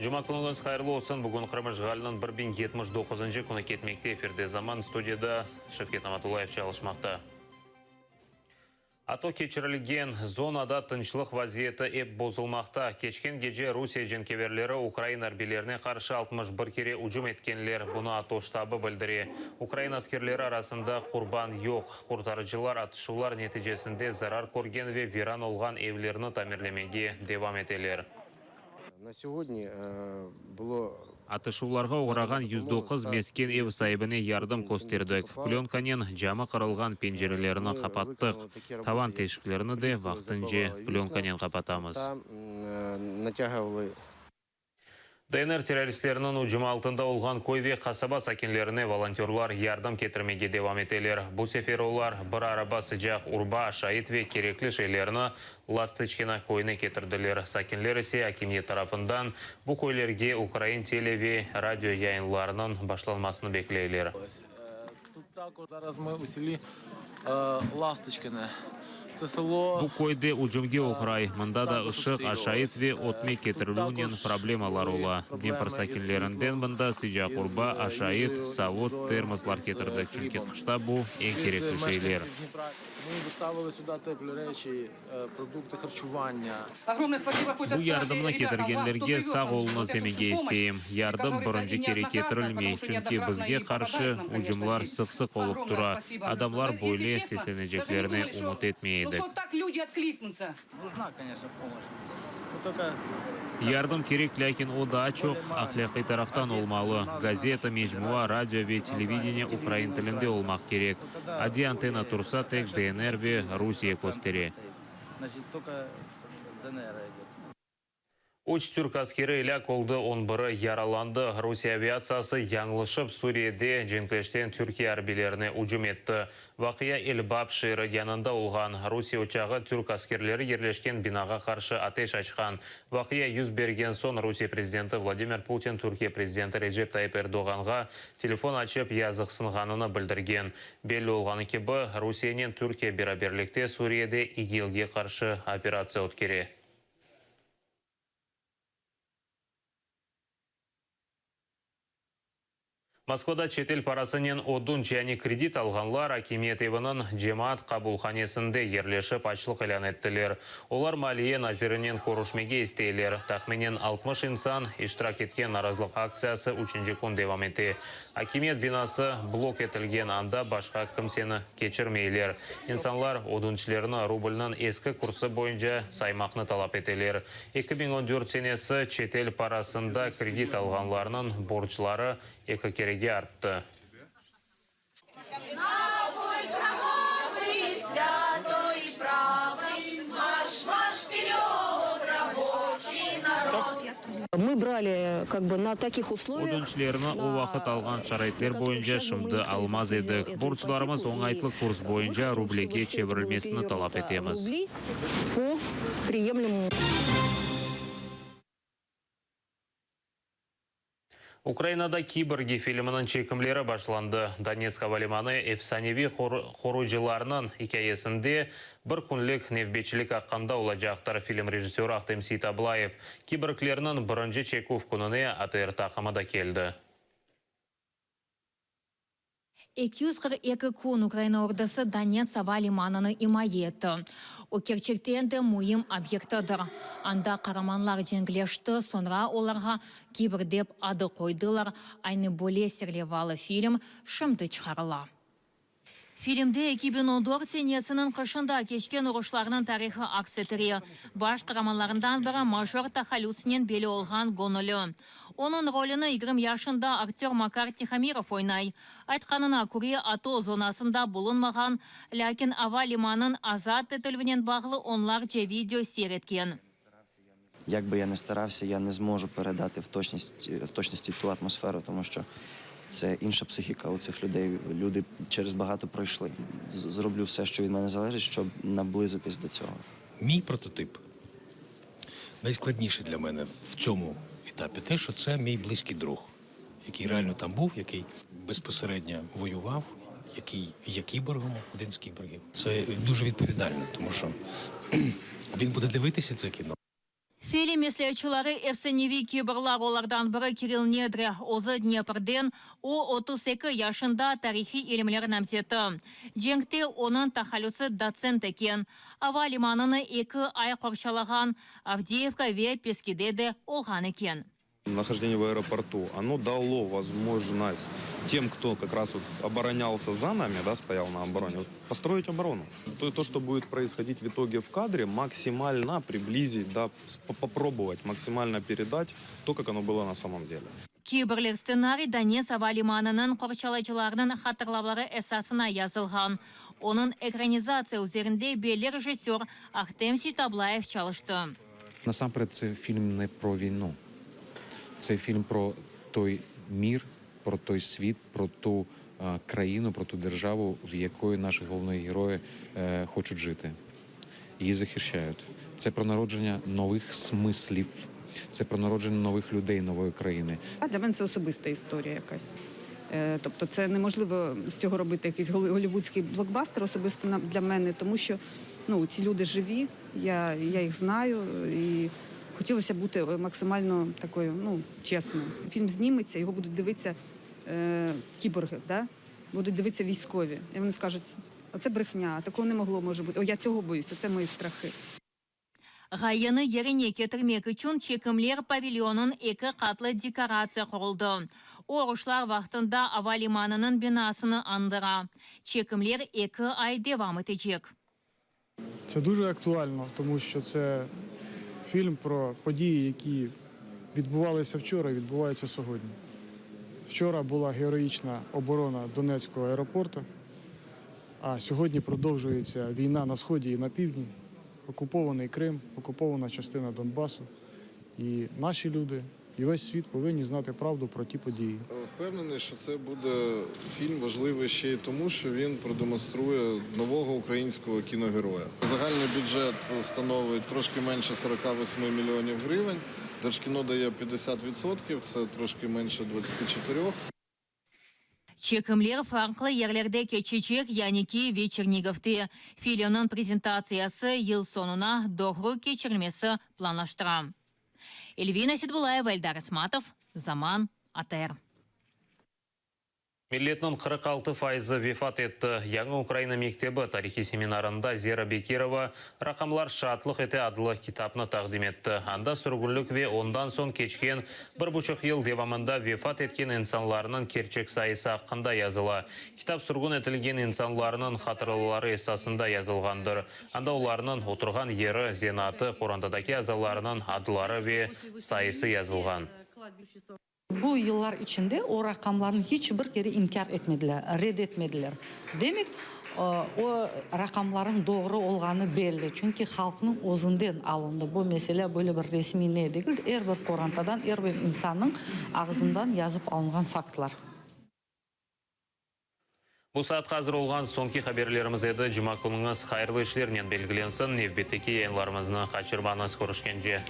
Cuma künüñiz hayırlı olsun! Bugün Qırım işğaliniñ 1079-ncı künü ketmekte. Efirde Zaman, studiyada Şevket Namatullayev çalışmaqta. ATO keçirilgen zonada tınçlıq vaziyeti ep bozulmaqta. Keçken gece Rusiye cenkeverleri ukrain arbiylerine qarşı 61 kere ücüm etkenler, bunı ATO ştabı bildire. Ukrain askerleri arasında qurban yoq. Qurtarıcılar atışuvlar neticesinde zarar körgen ve viran olğan evlerni tamirlemege devam eteler. Atışuvlarğa oğrağan 109 mesken ev saibine yardım kösterdik, plönkanen camı qırılğan pencerelerni qapattıq, tavan teşiklerini de vaqtınca plönkanen qapatamız. DNR terroristleriniñ ücümi altında olğan köy ve qasaba sakinlerine volontörlar yardım ketirmege devam eteler. Bu sefer olar bir araba sıcaq urba, aşayt ve kerekli şeylerni Lastoçkino köyüne ketirdiler. Sakinler ise akimiyet tarafından bu köylerge ukrain tele ve radio yayınlarınıñ başlanmasını bekleyler. Bu köy de ücümge oğray, mında da ışıq, aşayt ve ötmek ketirilüvnen problemalar ola. Dnepr sakinlerinden mında sıcaq urba, aşayt, savut, termoslar ketirdik, çünki qışta bu eñ kerekli şeyler. Bu yardımnı ketirgenlerge sağ oluñız demege isteyim. Yardım birinci kere ketirilmey, çünki bizge qarşı ücümlar sıq-sıq olıp tura. Adamlar böyle sesleneceklerine ümüt etmey edik. Yardım kerek, lâkin o daa çoq ahlâqiy taraftan olmalı. Gazeta, mecmua, radio ve televideniye ukrain tilinde olmaq kerek. Adiy antenna tursa, tek DNR ve Rusiye köstere. Üç türk askeri elâk oldı, on biri yaralandı. Rusiye aviatsiyası yañlışıp Suriyede cenkleşten Türkiye arbiylerine ücüm etti. Vaqia El-Bab şeeri yanında olğan. Rusiye uçağı türk askerleri yerleşken binağa qarşı ateş açqan. Vaqia 100 bergen soñ Rusiye prezidenti Vladimir Putin Türkiye prezidenti Recep Tayyip Erdoğanğa telefon açıp yazıqsınğanını bildirgen. Belli olğanı kibi, Rusiyenen Türkiye beraberlikte Suriyede İGİLge qarşı operatsiya ötkere. Moskvada çetel parasınen ödünç, yani kredit alğanlar akimiyet eviniñ cemaat qabulhanesinde yerleşip açlıq ilân ettiler. Olar maliye nazirinen körüşmege isteyler. Tahminen 60 insan iştirak etken narazılıq aktsiyası üçünci kün devam ete. Akimiyet binası blok etilgen, anda başqa kimseni keçirmeyler. İnsanlar ödünçlerini rublniñ eski kursı boyunca saymaqnı talap eteler. 2014 senesi çetel parasında kredit alğanlarnıñ borcları eki kerege arttı. Ödünçlerni o vaqıt alğan şaraitler boyunca şimdi almaz edik. Borclarımız oñaytlı kurs boyunca rublege çevirilmesini talap etemiz. Ukrainada Kiborgi filminiñ çekimleri başlandı. Donetsk avalimanı efsaneviy qoruyıcılarınıñ ikâyesinde bir künlik nevbetçilik aqqında olacaqtır, film rejissörı Ahtem Seitablayev. Kiborglerniñ birinci çeküv kününe ATR taqımı da keldi. 242 kün Ukraina ordusı Donets ava limanını imaye etti. O, kerçekten de müim obyektidir. Anda qaramanlar cenkleşti, soñra olarğa Kiborg dep adı qoydılar, aynı böyle serlevalı film şimdi çıqarıla. Filmde 2014 senesiniñ qışında keçken uruşlarnıñ tarihı aks etile. Baş qaramanlarından biri Major tahallüsinen belli olğan Göñülli. Onıñ rolüni 20 yaşında aktör Makar Tihomirov oynay. Aytqanına köre, ATO zonasında bulunmağan, lâkin ava limanınıñ azat etilüvinen bağlı onlarca video seyir etken. Як би я не старався, я не зможу передати в точності, в точності ту атмосферу, тому що це інша психіка у цих людей. Люди через багато пройшли. Зроблю все, що від мене залежить, щоб наблизитись до цього. Мій прототип найскладніше для мене в цьому етапі те, що це мій близький друг, який реально там був, який безпосередньо воював, який є кіборгом, один з кіборгів. Це дуже відповідально, тому що він буде дивитися це кіно. Film mesleatçıları efsaneviy kiborglar, olardan biri Kirill Nedrâ, özü Dneprden, o, 32 yaşında, tarihiy ilimler namzeti. Cenkte onıñ tahallüsi Dotsent eken. Ava limanını eki ay qorçalağan, Avdeyevka ve Peskide de olğan eken. Нахождение в аэропорту, оно дало возможность тем, кто как раз вот оборонялся за нами, да, стоял на обороне, вот, построить оборону. То, то, что будет происходить в итоге в кадре, максимально приблизить, да, попробовать максимально передать то, как оно было на самом деле. Kiborgler stsenariy Donetsk ava limanınıñ qorçalayıcılarınıñ hatırlavları esasına yazılğan. Onıñ ekranizatsiya üzerinde belli rejissör Ahtem Seitablayev çalıştı. Насамперед, це фільм не про війну. Це фільм про той мір, про той світ, про ту е, країну, про ту державу, в якої наші головні герої е, хочуть жити. Її захищають. Це про народження нових смислів, це про народження нових людей нової країни. А для мене це особиста історія якась. Тобто це неможливо з цього робити якийсь голлівудський блокбастер особисто для мене, тому що ну, ці люди живі, я їх знаю, і хотілося бути максимально такою, ну, чесною. Фільм зніметься, його будуть дивитися кіборги, да? Будуть дивитися військові. І вони скажуть, а це брехня, такого не могло може бути. О, я цього боюся, це мої страхи. Ğayeni yerine ketirmek içün çekimler pavilyonıñ eki qatlı dekoratsiya quruldı. O, uruşlar vaqtında ava limanınıñ binasını añdıra. Çekimler eki ay devam etecek. Це дуже актуально, тому що це фільм про події, які відбувалися вчора і відбуваються сьогодні. Вчора була героїчна оборона Донецького аеропорту, а сьогодні продовжується війна на сході і на півдні, окупований Крим, окупована частина Донбасу. І наші люди, і весь світ повинні знати правду про ті події. Впевнений, що це буде фільм важливий ще й тому, що він продемонструє нового українського кіногероя. Загальний бюджет становить трошки менше 48 мільйонів гривень. Держкіно дає 50%, це трошки менше 24. Çekimler farqlı yerlerde keçecek, yani Kiyev ve Çernigovde. Filmniñ prezentatsiyası yıl soñuna doğru keçirilmesi planlaştıra. Elvina Seydabullayeva, Eldar Esmatov, Zaman, ATR. Milletniñ 46 fayızı vefat etti. Yañı Ukraina mektebi tarihiy seminarında Zera Bekirova Raqamlar şaatlıq ete adlı kitapnı taqdim etti. Anda sürgünlik ve ondan soñ keçken bir buçuq yıl devamında vefat etken insanlarnıñ kerçek sayısı aqqında yazıla. Kitap sürgün etilgen insanlarnıñ hatıraları esasında yazılğandır. Anda olarnıñ oturğan yeri, zenaatı, qorantadaki azalarınıñ adları ve sayısı yazılğan. Bu yıllar içinde o raqamlarnı hiç bir kere inkâr etmediler, red etmediler. Demek, o raqamlarnıñ doğru olğanı belli, çünki halqnıñ özünden alındı. Bu mesele böyle bir resmiy ne degil, er bir qorantadan, er bir insannıñ ağzından yazıp alınğan faktlar. Bu saatqa azır olğan soñki haberlerimiz edi. Cuma künüñiz hayırlı işlernen belgilensin. Nevbetteki yayınlarımıznı qaçırmañız. Körüşkence.